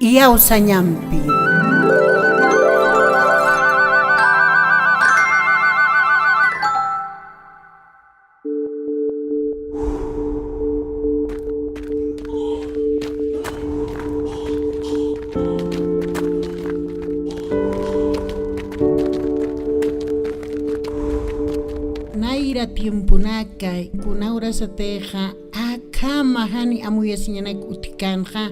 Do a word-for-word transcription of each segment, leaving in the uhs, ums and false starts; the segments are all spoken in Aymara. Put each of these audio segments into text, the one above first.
Iyawsañampi. Nayra tiemponaka, kuna urasatixa, akhama jani amuyasiñanak utjkänxa,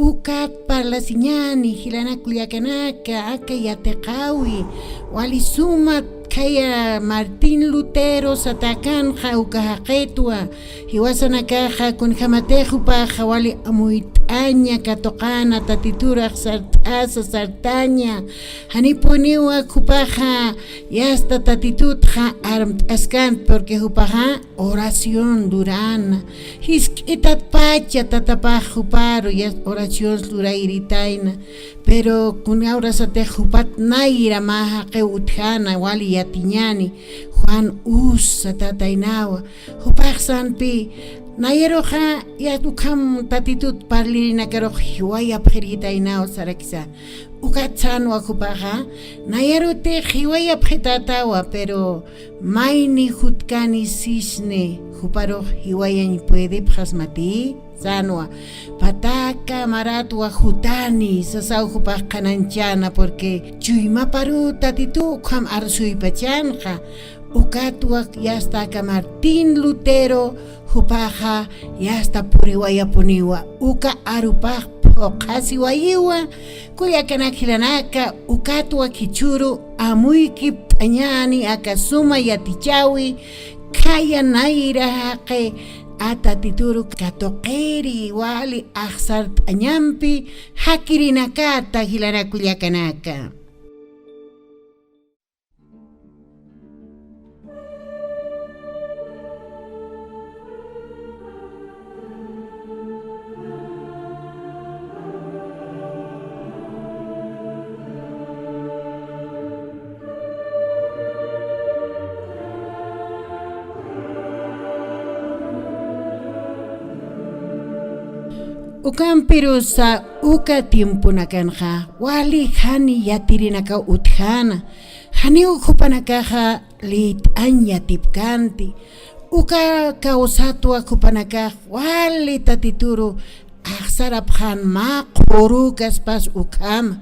ukat parlasiñäni, jilanak kullakanaka, aka yatiqäwi, wali suma khaya Martín Lutero satäkänxa uka jaqitwa, jiwasanakaxa kunjamatix jupaxa wali amuyt'aña katuqäna, Tatitur axsart'asa, sartaña, janipuniwa jupaxa, yasta Tatitutxa armt'askänti, porque jupaxa oración lurana. Jisk'itatpacha Tatapax juparu, yasta oración lurayritayna. Pero kuna urasatix jupat nayra mä jaqiw utjäna, wali yatiñäni, Juan Hus satätaynawa. Jupax sanpi, nayaruxa, yasta ukham Tatitut parlirinakarux jiwayapxirïtaynaw saraksa. Ukat sänwa jupaxa, nayarutix jiwayapxitätawa, pero mayni jutkani sisni, juparux jiwayañ puedipxasmatï, sänwa. Pataka maratwa jutani, sasaw jupax qhanañchäna, porque chuymaparu Tatitu ukham arsuypachanxa. Ukatwa yasta aka Martín Lutero jupaxa yasta puriwayapuniwa, uka arupax phuqhasiwayiwa, kullakanak jilanaka, ukatwa jichhüru amuykipt'añäni aka suma yatichäwi, khaya nayra jaqi, a Tatituru katuqiri wali axsart'añampi jakirinakata jilanak kullakanaka. Ukampirusa uka tiemponakanxa wali jani yatirinakaw utjäna, janiw jupanakaxa liyt'añ yatipkänti. Uka kawsatwa jupanakax wali Tatituru axsarapxän mä qhurukaspas ukhama.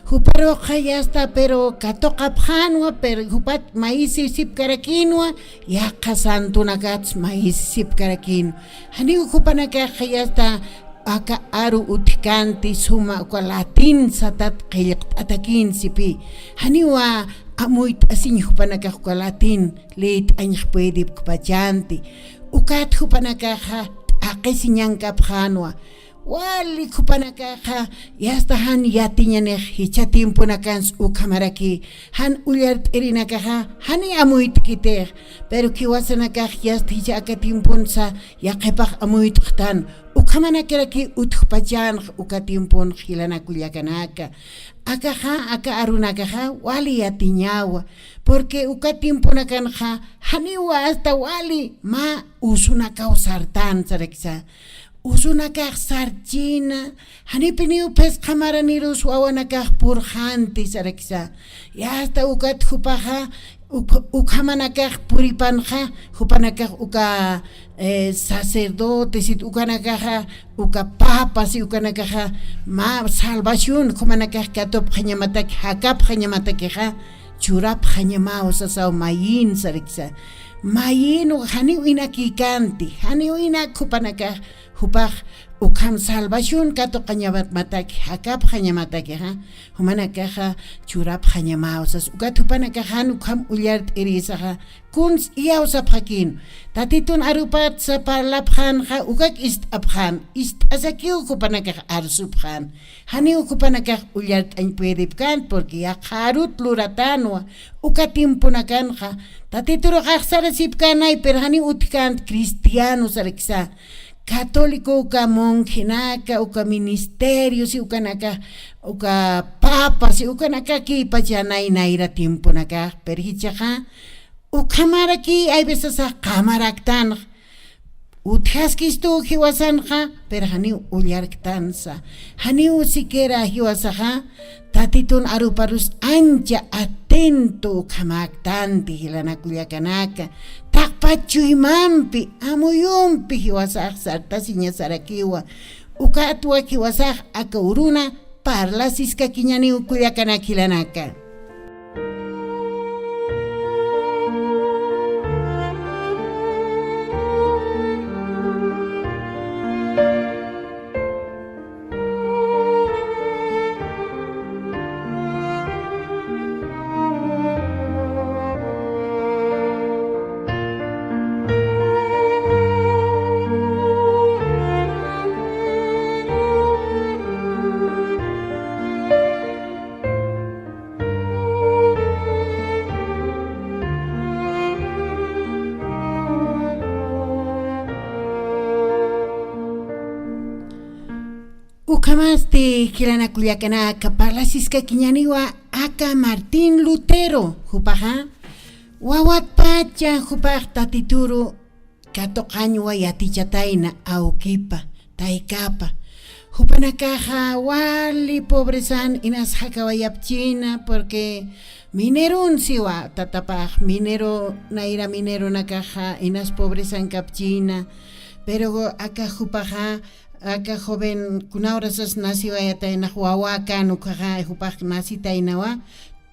Juparuxa yasta, pero katuqapxänwa, pero jupat mayisisipkarakïnwa, yaqha santonakats mayisisipkarakïnwa. Janiw jupanakaxa yasta aka aru utjkänti suma uka latín satat qillqt'atakïn sipï. Janiwa amuyt'asiñ jupanakax uka latín liyt'añx puedipkpachanti. Ukat jupanakaxa t'aqhisiñankapxänwa. Wali jupanakaxa yasta jan yatiñanix jichha tiemponakans ukhamaraki, jan ullart'irinakaxa jani amuyt'kitix, pero jiwasanakax yasta jichha aka tiemponsa yaqhipax amuyt'xtan, ukhamanakaraki utjpachanx uka tiemponx jilanak kullakanaka. Akaxa, aka arunakaxa wali yatiñawa, porque uka tiemponakanxa janiwa hasta wali mä usunakaw sartän saraksa. Usunakax sarchina, janipiniw phisqa maranirus wawanakax purxänti saraksa. Yasta ukat jupaxa, uk-, ukhamanakax puripanxa, jupanakax uka, eh, sacerdote, sit ukanakaxa, uka papa, si ukanakaxa, mä salvación, jumanakax katupxañamataki, jakapxañamatakixa, churapxañamaw sasaw mayin saraksa. Mayin janiw inakïkänti, janiw inak jupanakax, jupax ukham salvación katuqañamataki, jakapxañamatakixa, jumanakaxa churapxañamaw sas. Ukat jupanakax jan ukham ullart'irisaxa, kuns iyawsapxakïn. Tatitun arupatsa parlapxänxa, ukak ist'apxän, ist'asakiw jupanakax arsupxän. Janiw jupanakax ullart'añ puedipkänti, porque yaqha arut luratänwa, uka tiemponakanxa, Tatiturux axsarasipkänay, pero janiw utjkänti cristiano saraksa. Católico uka monjenaka, uka ministerio, si ukanaka, uka papa, si ukanakakïpachanay nayra tiemponakax, pero jichhaxa, ukhamaraki, hay veces qamaraktanx, Utjaskistu jiwasanxa, pero janiw ullarktansa. Janiw siquiera jiwasaxa, Tatitun aruparus ancha atento ukhamäktanti jilanaka kullakanaka. Taqpach chuymampi, amuyumpi jiwasax sartasiñasarakiwa. Ukatwa jiwasax aka uruna parlasiskakiñaniw kullakanaka jilanaka. Ukhamasti jilanaka kullakanaka parlasiskakiñaniwa aka Martín Lutero jupaxa, wawatpacha jupax Tatituru katuqañwa yatichatayna awkipa, taykapa. Jupanakaxa wali pobresan inas jakawayapchina, porque mineron siwa tatapax, minero, nayra mineronakaxa inas pobresan kapchina. Pero aka jupaxa, aka joven kunawrasas naciwayataynax wawakan ukhaxa, jupax nacitaynawa,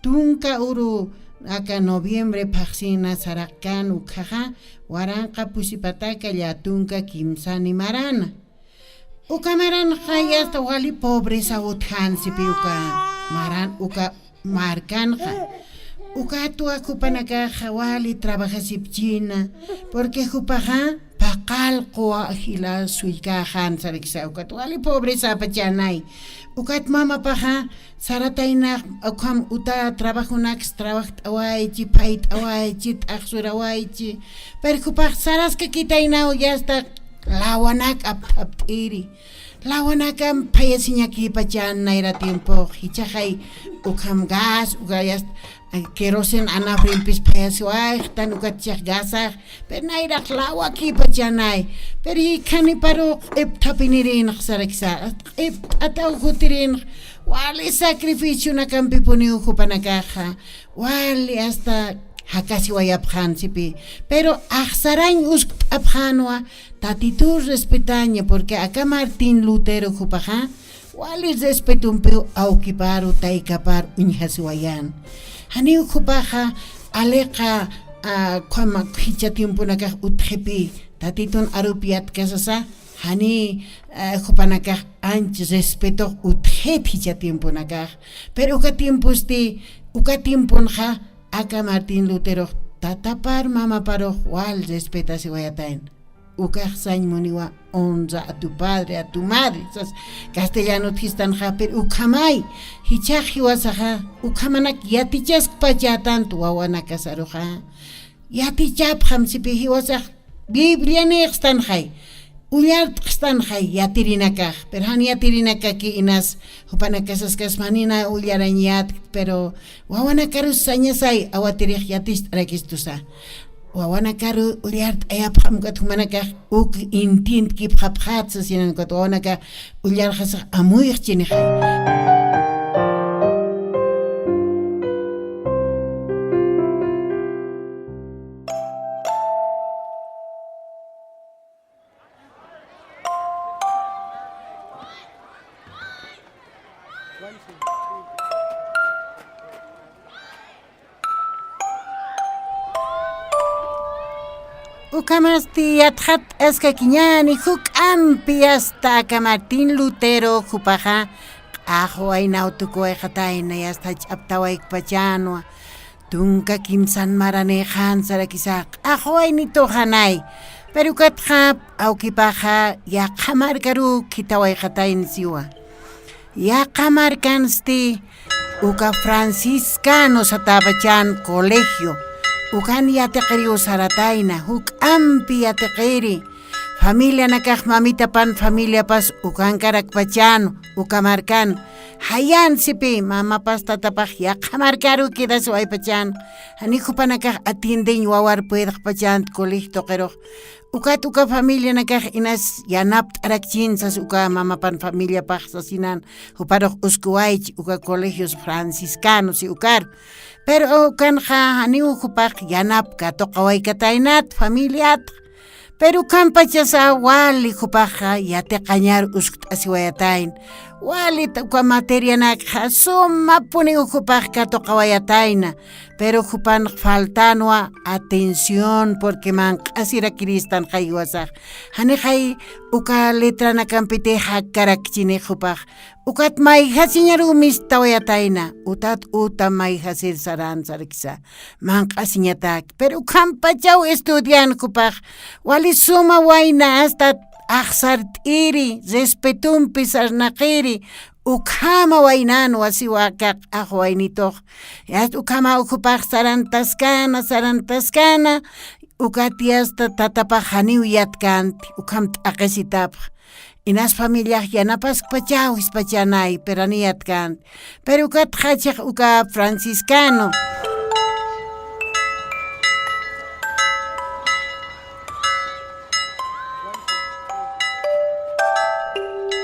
tunka uru aka noviembre phaxsina saraqkan ukhaxa, waranqa pusipataka llätunka kimsani marana. Uka maranxa yasta wali pobreza utjansipi uka maran, uka markanxa. Ukatwa jupanakaxa wali trabajasipchina, porque jupaxa paqallqu jila sullkäxan sarakisa, ukat wali pobrezapachanay. Ukat mamapaxa sarataynax, ukham uta trabajonaks trabajt'awaychi, phayt'awaychi, t'aqsurawaychi. Pero jupax saraskakitaynaw yasta lawanak apthapt'iri. Lawanakam phayasiñakipachan nayra tiempox, jichhaxay ukham gas, uka yasta, ay, queroseno anafrimpis phayasiwayxtan, ukat jichhax gasax, pero nayrax lawakipachanay. Pero jikhaniparu q'ipthapinirinx sarakisa, q'ipt'ataw jutirinx, wali sacrificionakampipuniw jupanakaxa, wali hasta jakasiwayapxänsipi. Pero axsarañ uskt'apxänwa, Tatitur respetaña, porque aka Martín Lutero jupaxa, wali respetompiw awkiparu, taykaparu uñjasiwayan. Janiw jupaxa, aliqa, a, ukhama jichha tiemponakax utjipi, Tatitun arupi yatkasasa, jani, a, jupanakax anch respetox utjit jichha tiemponakax. Pero uka tiemposti, uka tiemponxa, aka Martín Luterox tatapar mamaparux wal respetasiwayatayna. Ukax sañ muniwa honra a tu padre, a tu madre. Sas castellano utjistanxa, pero ukhamay, jichhax jiwasaxa, ukhamanak yatichaskpachätantu wawanakasaruxa. Yatichapxam sipi jiwasax Biblianïxstanxay, ullart'xtanxay yatirinakax, pero jan yatirinakaki inas, jupanakasaskas manina ullarañat, pero wawanakarus sañasay awatirix yaticht'arakistusa. Wawanakaru ullart'ayapxam ukat jumanakax uk entiendkipxapxat sasinan ukat wawanaka ullarxasax amuyxchinixay. Ukhamasti yatxatt'askakiñäni juk'ampi yasta aka Martín Lutero jupaxa q'axwaynaw tukuwayxatayna yasta jach'aptawaykpachänwa. Tunka kimsan maranïxan sarakisa q'axwaynituxanay. Pero ukatxa awkipaxa yaqha markaru khithawayxatayna siwa. Yaqha markansti uka franciscano satäpachan colegio, ukan yatiqiriw saratayna, juk'ampi yatiqiri. Familianakax mamitapan familiapas ukankarakpachan, uka markan. Jayan sipi mamapas tatapax yaqha markaru quedasiwaypachan. Jani jupanakax atiendeñ wawar puedqpachan colegio tuqirux. Ukat uka familianakax inas yanapt'arakchin sas uka mamapan familiapax sasinan, juparux uskuwaychi uka colegios franciscanos y ukar. Pero ukanxa janiw jupax yanap katuqawaykataynat familiat. Pero ukhampachasa wali jupaxa yatiqañar uskt'asiwayatayna. Wali uka materianakxa sumapuniw jupax katuqawayatayna. Pero jupanx faltanwa atención, porque manq'asirakiristanxay jiwasax. Janixay uka letranakampiti jakkarakchini jupax. Ukat mayjasiñaruw mistawayatayna, utat uta mayjasir saran sarkisa, manq'asiñatak. Pero ukhampachaw estudian jupax, wali suma wayna, hasta axsart'iri, respetompi sarnaqiri, ukhama waynan wasiwa kaq ajwaynitux. Hasta ukhama ukhupax sarantaskana, sarantaskana, ukat yasta tatapax janiw yatkanti, ukham t'aqisitapx. Inas familiax yanapaskpachaw jispachanay, pero janiw yatkanti. Pero ukat jachax uka franciscano.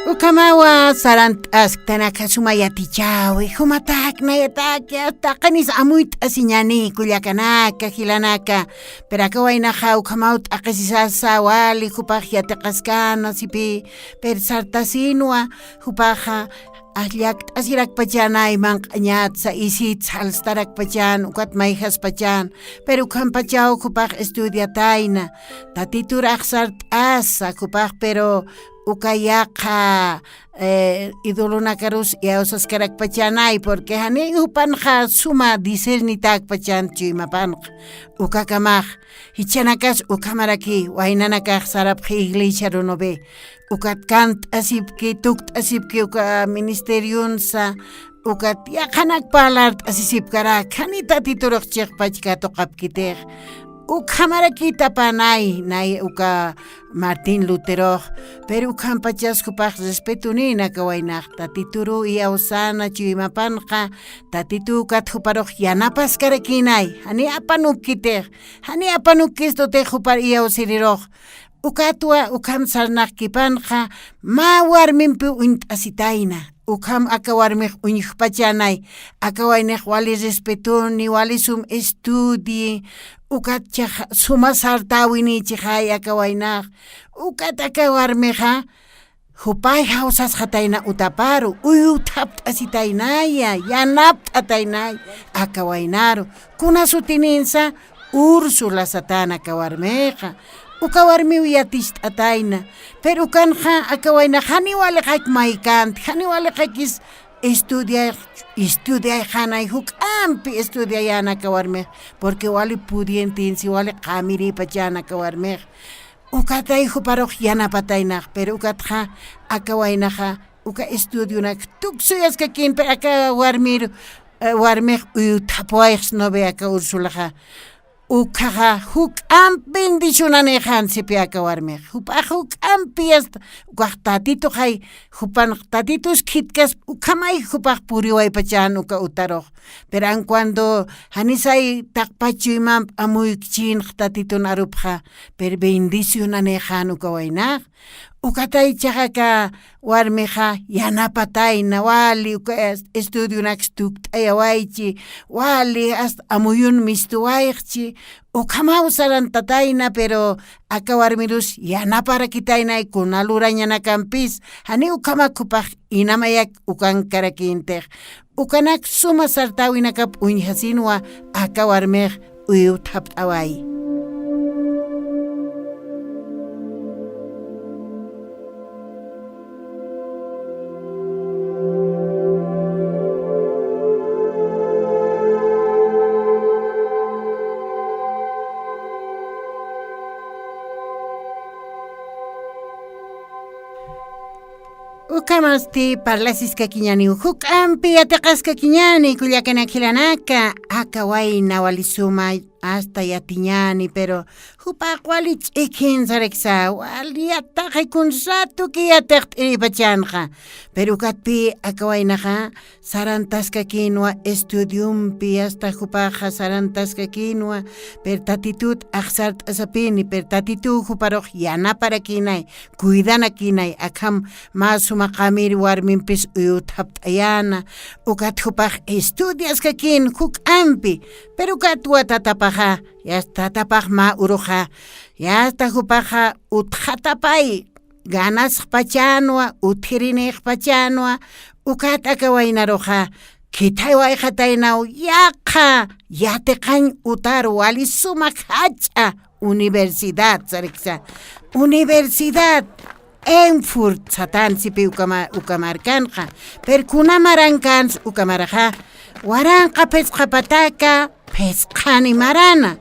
Ukhamawa sarant'asktanaka suma yatichawi, jumatak, nayatak, hasta qinis amuyt'asiñani, kullakanaka, jilanaka. Pero aka waynaxa ukhamaw t'aqisisasa wali, jupax yatiqaskana sipi, pero sartasinwa, jupaxa ajllakt'asirakpachanay manq'añatsa, isit salstarakpachan, ukat mayjaspachan, pero ukhampachaw jupax estudiatayna, Tatitur axsart'asa jupax, pero uka yaqha, eh, idolonakarus iyawsaskarakpachanay, porque jani jupanxa suma discernitäkpachanti chuymapanxa. Ukakamax, jichhanakas ukhamaraki, waynanakax sarapxi iglesiarunubi. Ukat kant'asipki, tukt'asipki uka ministerionsa, ukat yaqhanak parlart'asisipkarak, jani Tatiturux chiqpach katuqapkitix. Ukhamarakïtapanay, nay uka Martín Luterux, pero ukhampachas jupax respetonïna aka waynax, Tatituruw iyawsäna chuymapanxa, Tatitu ukat juparux yanapaskarakïnay, jani apanukkitix, jani apanukkistutix jupar iyawsirirux. Ukatwa ukham sarnaqkipanxa, mä warmimpiw uñt'asitayna. Ukham aka warmix uñjpachanay, aka waynix wali respetoni, wali sum estudii, ukat chax suma sartäwinïchixay aka waynax. Ukat aka warmixa, jupay jawsasxatayna utaparu, uyuthapt'asitaynaya, yanapt'ataynaya, aka waynaru. Kuna sutininsa, Úrsula satana aka warmixa. Uka warmiw yaticht'atayna. Pero ukanxa aka waynax janiw waliqak maykanti, janiw waliqakis estudiay, estudiayxanay, juk'ampi estudiayäna aka warmix, porque wali pudientinsi, wali qhamirïpachäna aka warmix. Ukatay juparux yanapataynax, pero ukatxa aka waynaxa uka estudionak tuksuyaskakin, pero aka warmir, eh, warmix uyuthapwayxsnubi aka Úrsulaxa. Ukhaxa juk'amp bendicionanïxan sipi aka warmix. Jupax juk'ampi hasta ukax Tatituxay, jupan Tatitus khitkas ukhamay jupax puriwaypachan uka utarux. Pero an cuando janisay taqpach chuymamp amuykchinx Tatitun arupxa, pero bendicionanïxan uka waynax. Ukatay chaxaka warmixa yanapatayna, wali uka est-, estudionaks tukt'ayawaychi, wali hasta amuyun mistuwayxchi, ukhamaw sarantatayna, pero aka warmirus yanaparakitaynay kuna lurañanakampis, jani ukhamak jupax inamayak ukankarakintix. Ukanak suma sartäwinakap uñjasinwa aka warmix uyuthapt'away. Ukhamasti parlasiskakiñäniw, juk'ampi yatiqaskakiñäni, kullakanak jilanaka, aka wayna wali suma asta yatiñäni, pero jupax wali ch'ikhin saraksa, wali yataqi kun ratuki yatiqt'iripachanxa. Pero ukatpï aka waynaxa sarantaskakïnwa estudiompi, asta jupaxa sarantaskakïnwa, pero Tatitut axsart'asapini, pero Tatituw juparux yanaparakinay, cuidanakïnay, akham mä sumaqamir warmimpis uyuthapt'ayäna, ukat jupax estudiaskakïn juk'ampi, pero ukatwa tatapaxa, yasta tatapax mä uruxa, yasta jupaxa utxatapay, ganasxpachanwa, utjirinïxpachanwa, ukat aka waynaruxa, khithaywayxataynaw yaqha yatiqañ utar wali suma jach'a universidad, saraksa. Universidad Erfurt satan sipi ukama-, uka markanxa. Pero kuna marankansa uka maraxa, waranqa phisqa pataka, phisqani marana.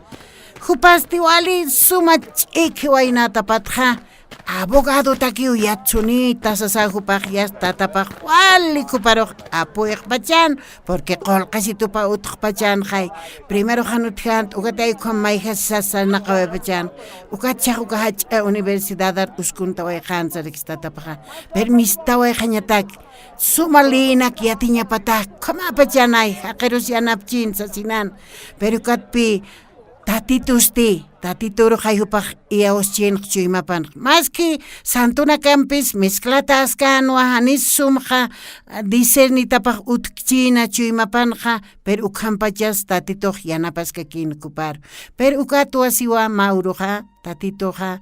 Jupasti wali suma ch'ikhi waynatapatxa, abogadotakiw yatsunïta sasa jupax, yasta tatapax wali juparux apoyxpachan, porque qullqisitupa utxpachanxay. Primero jan utjänt, ukatay ukham mayjas sas sarnaqawaypachan. Ukat chhax uka jach'a universidadar uskuntawayxän saraksa tatapaxa. Permistawayxañatak. Suma lïnak yatiñapatak, ukhamäpachanay, jaqirus yanapchin sasinan. Pero ukatpï, Tatitusti, Tatiturux jupax iyawschinx chuymapanx. Maski santunakampis mezclataskänwa, janis sumxa discernitapax utjkchïna chuymapanxa, pero ukhampachas Tatitux yanapaskakïn juparu. Pero ukatwa siwa mä uruxa, Tatituxa,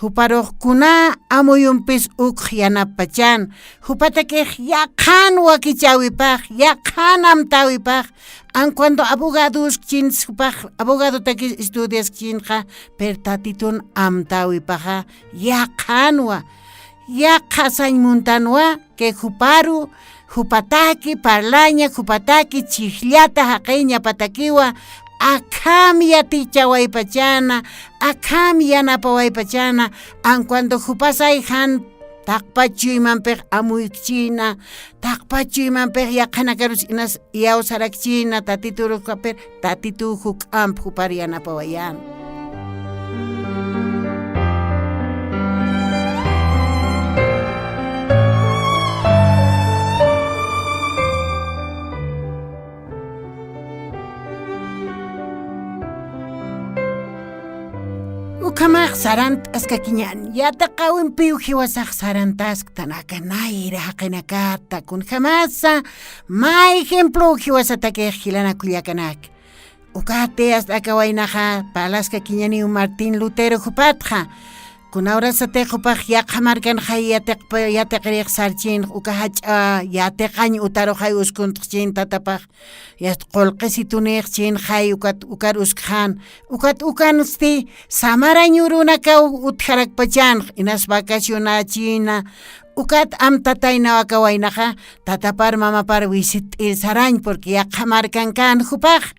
juparux kuna amuyumpis ukx yanapachan, jupatakix yaqhan wakichäwipax, yaqhan amtäwipax, aun cuando abogadoskchins jupax, abogadotakis estudiaskchinxa, pero Tatitun amtäwipaxa, yaqhanwa, yaqha sañ muntanwa, que juparu, jupataki parlaña, jupataki chhijllata jaqiñapatakiwa, akham yatichawaypachana, akham yanapawaypachana, aun cuando jupasay jan taqpach chuymampix amuykchina, taqpach chuymampix yaqhanakarus inas iyawsarakchina, Tatituruxa, pero Tatituw juk'amp jupar yanapawayän. Ukhamax sarant'askakiñän, yatiqawimpiw jiwasax sarantasktan aka nayra jaqinakata, kunjamasa mä ejemplow jiwasatakix jilanak kullakanak. Ukati asta aka waynaxa parlaskakiñäniw Martín Lutero jupatxa. Kuna urasatix jupax yaqha markanxay yatiqp-, yatiqirix sarchinx uka jach'a yatiqañ utaruxay uskuntxchin tatapax. Yast qullqisitunïxchinxay ukat ukar uskxän. Ukat ukansti samarañ urunakaw utjarakpachanx, inas vacacionächina. Ukat amtataynaw aka waynaxa, tatapar mamapar wisitt'ir sarañ, porque yaqha markankän jupax.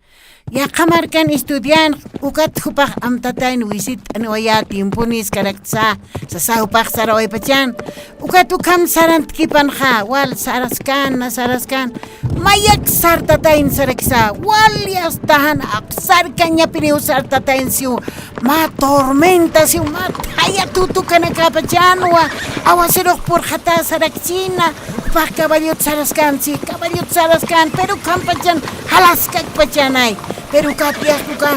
Yaqha markan estudian, ukat jupax amtatayn wisitt'aniwayä tiemponïskarakta sasa, sasa jupax sarawaypachan. Ukat ukham sarantkipanxa, wal saraskäna, saraskäna. Mayak sartatayn saraksa, wal yasta jan axsarkañapiniw sartatayn siw. Mä tormenta siw, mä thaya tutukanakapachanwa, aguacerux purxata sarakchina, jupax caballot saraskän si, caballot saraskän, pero ukhampachan jalaskakpachanay. Pero ukat yast uka,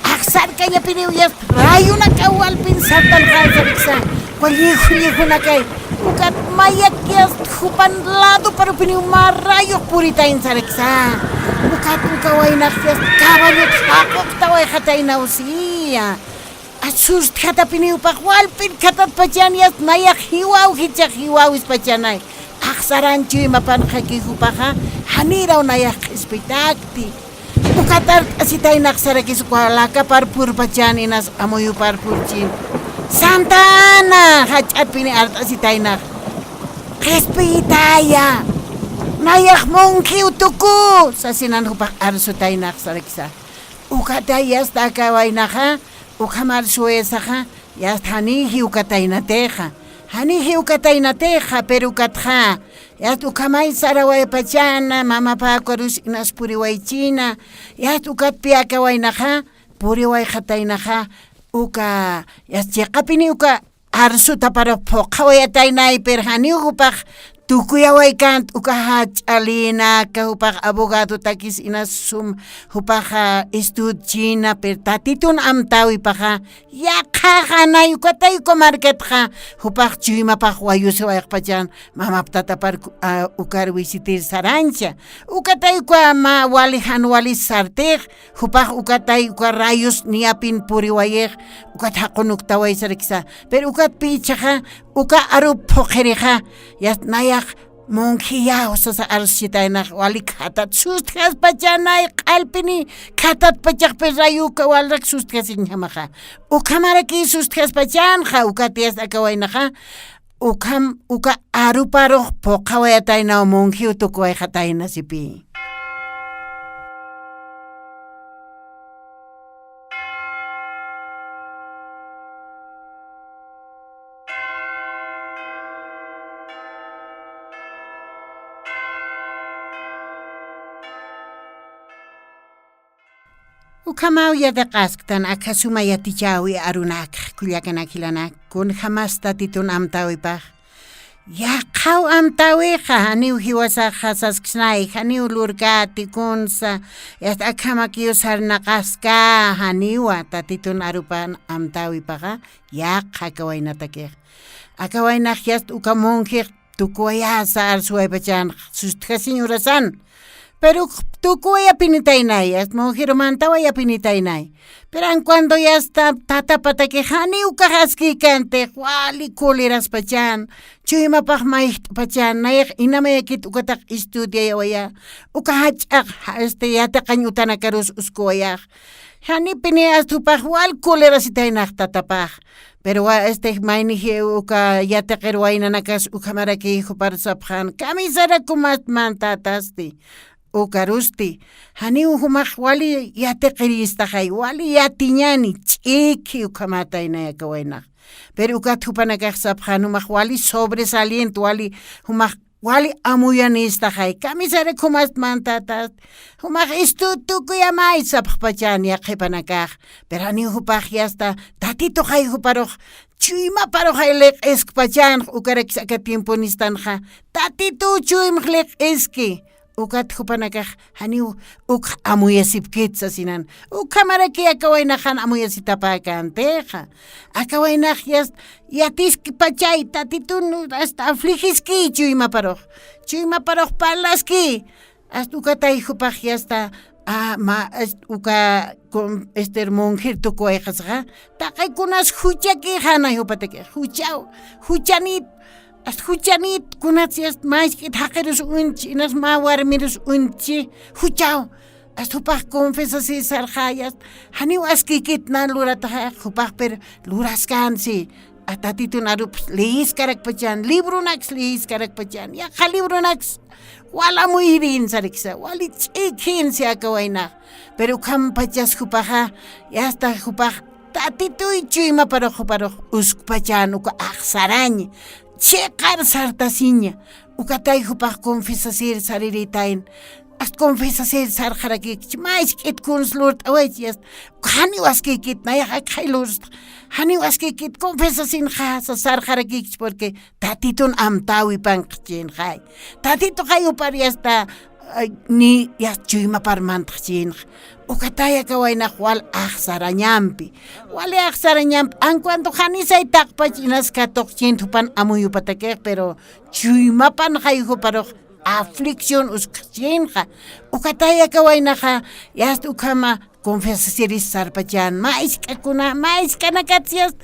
axsarkañapiniw yast rayunakaw walpin sartanxän saraksa, uka lliju llijunakay. Ukat mayak yast jupan ladoparupiniw mä rayux puritayn saraksa. Ukat uka waynax yast caballot jaquqtawayxataynaw siya. Asustjatapiniw jupax walpin khatatpachan yast nayax jiwaw jichhax jiwawispachanay. Axsaran chuymapanxaki jupaxa, janiraw nayax qhispitakti. Ukat art'asitaynax sarakis uka lakapar purpachan inas amuyupar purchin. Santa Ana, jach'atpini art'asitaynax. Qhispiyitaya. Nayax munjiw tuku. Sasinan jupax arsutaynax sarakisa. Ukatay yasta aka waynaxa, ukhamar suesaxa, yasta janiy jiwkataynatixa. Janiy jiwkataynatixa, pero ukatxa. Yast ukhamay sarawaypachana, mamapä ukarus inas puriwaychina. Yast ukatpï aka waynaxa, puriwayxataynaxa, uka, yasta chiqapini uka arsutaparux phuqhawayataynay, pero janiw jupax tukuyawaykänt, uka jach'a Lina, aka jupax abogadotakis inas sum, jupaxa estudichina, pero Tatitun amtäwipaxa, yaqhaxanay, ukatay uka markatxa, jupax chuymapax wayusiwayxpachan, mamap tatapar ku-, a, ukar wisitir sarancha. Ukatay uka mä wali jan wali sartix, jupax ukatay uka rayos niyapin puriwayix, ukat jaqunuktaway saraksa. Pero ukatpï jichhaxa, uka arup phuqhirixa, yast nayax monjiyaw sasa arsuchitaynax, wali khatat sustjaspachanay, q'alpini khatatpachaxpi rayo uka walrak sustjasiñjamaxa. Ukhamaraki sustjaspachanxa, ukat yast aka waynaxa, ukham, uka aruparux phuqhawayataynaw monjiw tukuwayxatayna sipï. Ukhamaw yatiqasktan, akha suma yatichäwi arunakx, kullakanak jilanak, kunjamas Tatitun amtäwipax. Yaqhaw amtäwixa, janiw jiwasaxa sasksnay, janiw lurkäti kunsa, yasta akhamakiw sarnaqaskä, janiwa Tatitun arupan amtäwipaxa, yaqha aka waynatakix. Aka waynax yasta uka monjix tukuwayasa arsuwaypachanx, sustjasiñ urasan. Pero uk tukuwayapinitaynay, yasta monjirux mantawayapinitaynay. Pero en cuando yasta tatapataki janiw ukax askiykänti, wali coleraspachan, chuymapax mayjt'pachan, nayax inamayakit ukatax estudiayawaya, uka jach'ax, ja-, este, yatiqañ utanakarus uskuwayax. Janipini asta jupax wal colerasitaynax tatapax. Pero wa, este, maynix uka yatiqir waynanakas ukhamaraki jupar sapxän, kamisarakumast mantätasti, ukarusti. Janiw jumax wali yatiqiristaxay, wali yatiñäni, ch'ikhi ukhamätaynay aka waynax. Pero ukat jupanakax sapxän, jumax wali sobresaliente, wali, jumax wali amuyanistaxay, kamisarakumast mantätast, jumax estudio tukuyamay sapxpachan yaqhipanakax. Pero janiw jupax yasta, Tatituxay juparux, chuymaparuxay liq'iskpachanx, ukarakis aka tiemponistanxa, Tatituw chuymx liq'iski. Ukat jupanakax janiw ukx amuyasipkit sasinan. Ukhamaraki aka waynaxan amuyasitapäkäntixa. Aka waynax yast-, yatiskpachay, Tatitun asta afligiski chuymaparux. Chuymaparux parlaski. Asta ukatay jupax yasta, a, ma, est-, uka, con, ester monjir tukuwayxasaxa. Taqi kunas juchakixanay jupatakix. Juchaw, juchanit, asta juchanit, kunats yast mä jisk'it jaqirus uñchi, inas mä warmirus uñchi, juchaw. Asta jupax confesasir sarxay, asta janiw askiykit nan lurataxa, jupax pero luraskänsi. A Tatitun arups leyiskarakpachan, libronaks leyiskarakpachan, yaqha libronaks wal amuyirïn sariksa, wali ch'ikhinsi aka waynax. Pero ukhampachas jupaxa, yasta jupax Tatituy chuymaparux juparux uskpachan uka axsaraña, chiqar sartasiña, ukatay jupax confesasir sarirïtayn, asta confesasir sarxarakikchi, mä jisk'it kuns lurt'awaychi, asta, janiw askiykit, nayax akxay lurstx, janiw askiykit, confesasinxa, sa-, sarxarakikchi, porque Tatitun amtäwipanxchinxay. Tatituxay jupar yasta, ay, ni yast chuymapar mantxchinx. Ukatay aka waynax wal axsarañampi. Wali axsarañampi. An cuando janisay taqpach inas katuqchin jupan amuyupatakix, pero chuymapanxay juparux aflicción uskxchinxa. Ukatay aka waynaxa, yast ukhama confesasiris sarpachan, mä jisk'akuna, mä jisk'anakats yast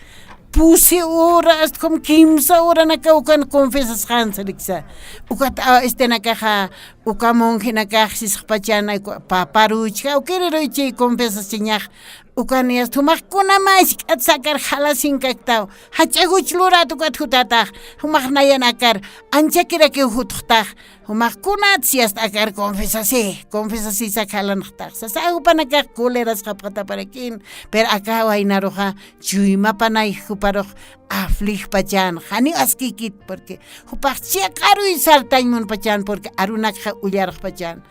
pusi hora, asta como kimsa horanaka ukan confesasxan sariksa. Ukat, a, estenakaxa, uka monjenakax sisxpachan, ay, ku-, paparuch, jawkiriruychi confesasiñax. Ukan yast jumax kuna mä jisk'at sakar jalasin kaktaw. Jach'akuch lurat ukat jutatax. Jumax nayan akar anchakirakiw jutxtax. Jumax kunats yast akar confesasix, confesasisa khalanxtax. Sasa jupanakax colerasxapxataparakin, pero aka waynaruxa chuymapanay juparux afligpachan, janiw askiykit, porque jupax chiqaruy sartañ munpachan, porque arunakxa ullarxpachan.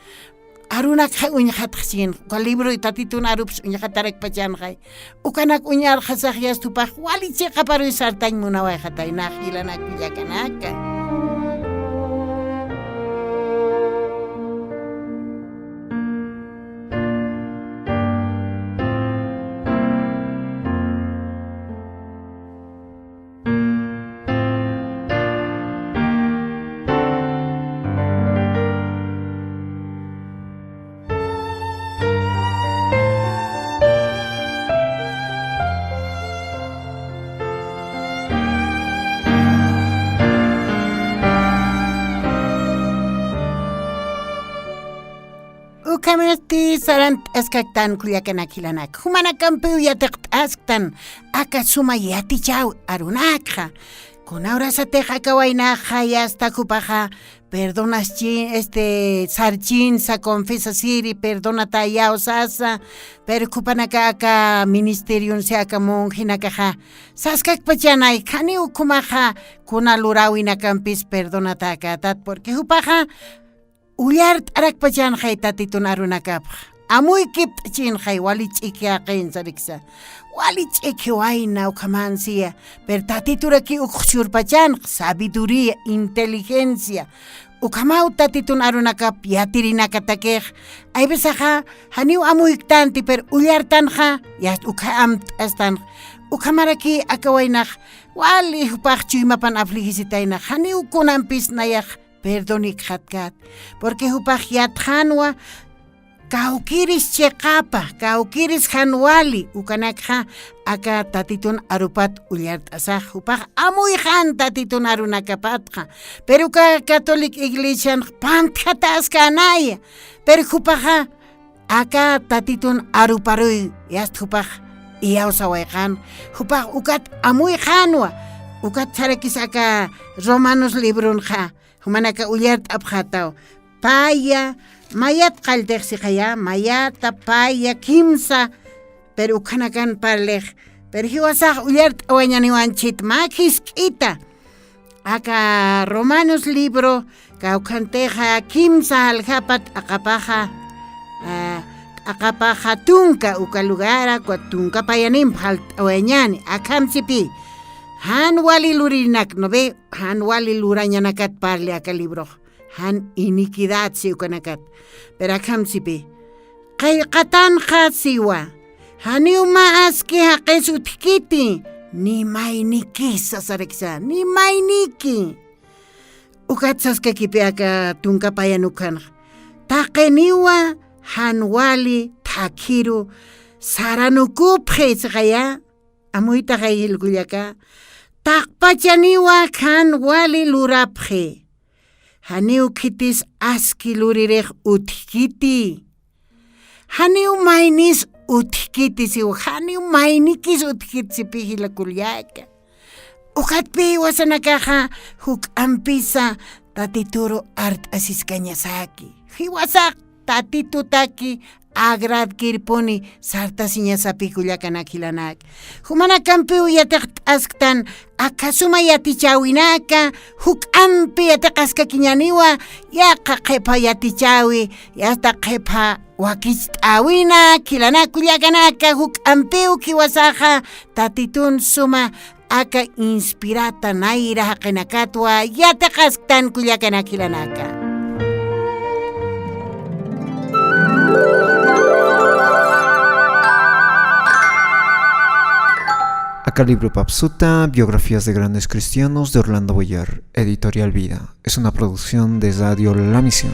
arunakxa uñxatxchin, uka libro Tatitun arupis uñxatarakpachanxay. Ukanak uñarxasax yasta jupax wali chiqaparuy sartañ munawayxatay, nax jilanak kullakanaka. Ukhamasti sarant'askaktan kullakanak jilanak. Jumanakampiw yatiqt'asktan aka suma yatichäwi arunakxa. Kuna urasatix aka waynaxa yasta jupaxa perdonaschin, este, sarchinsa, confesasiri, perdonata iyawsasa, pero jupanaka aka ministerionsi aka monjenakaxa saskakpachanay, janiw ukhumaxa kuna luräwinakampis perdonata akätat, porque jupaxa ullart'arakpachanxay Tatitun arunakapxa. Amuykipt'achinxay, wali ch'iki jaqin sariksa. Wali ch'iki wayna ukhamansiya. Pero Tatituraki ukx churpachanx, sabiduría, inteligencia. Ukhamaw Tatitun arunakap yatirinakatakix. Hay vecesaxa, janiw amuyktanti, pero ullartanxa, yast ukha amt'astanx. Ukhamaraki aka waynax, wali jupax chuymapan afligicitaynax, janiw kunampis nayax perdonikxatkat. Porque jupax yatxänwa, kawkïris chiqapa, kawkïris jan wali, ukanakxa aka Tatitun arupat ullart'asax, jupax amuyxan Tatitun arunakapatxa. Pero uka Catholic Iglesianx pantjatäskänaya. Pero jupaxa aka Tatitun aruparuy yast jupax iyawsawayxan, jupax ukat amuyxänwa, ukat sarakis aka Romanos libronxa, jumanaka ullart'apxätaw. Paya, mayat qalltix siqaya, mayata, paya, kimsa, pero ukhanakan parlix, pero jiwasax ullart'awañäni anchhit mä khisk'ita. Aka Romanos libro, kawkhantixa kimsa aljapa t'aqapaxa, ah, t'aqapaxa tunka uka lugara, uka tunka payanimp jalt'awayañäni, akhamsipï. Jan wali luririnak, ¿no ve? Jan wali lurañanakat parli aka librox. Jan iniquidad si ukanakat. Pero akhamsipï. Qillqatanxa siwa. Janiw mä aski jaqis utjkiti. Ni mayniki sasaraksa. Ni mayniki. Ukat saskakipï aka tunka payan ukhanxa. Taqiniwa jan wali thakhiru saranukupxi siqaya. Amuytaxay jilkullaka, taqpachaniwa jan wali lurapxi. Janiw khitis aski luririx utjkiti. Janiw maynis utjkiti siwa, janiw maynikis utjkiti sipï jilkullaka. Ukatpï jiwasanakaxa juk'ampisa Tatituru art'asiskañasaki. Jiwasax Tatitutaki agradkirpuni sartasiñasapï kullakanak jilanak. Jumanakampiw yatiqt'asktan aka suma yatichäwinaka, juk'ampi yatiqaskakiñäniwa, yaqha qhipha yatichäwi, yasta qhipha wakicht'äwina, jilanak kullakanaka, juk'ampiw jiwasaxa Tatitun suma aka inspirata nayra jaqinakatwa yatiqasktan kullakanak jilanaka. Aka librupap suta, Biografías de grandes cristianos, de Orlando Boyer, Editorial Vida. Es una producción de Radio La Misión.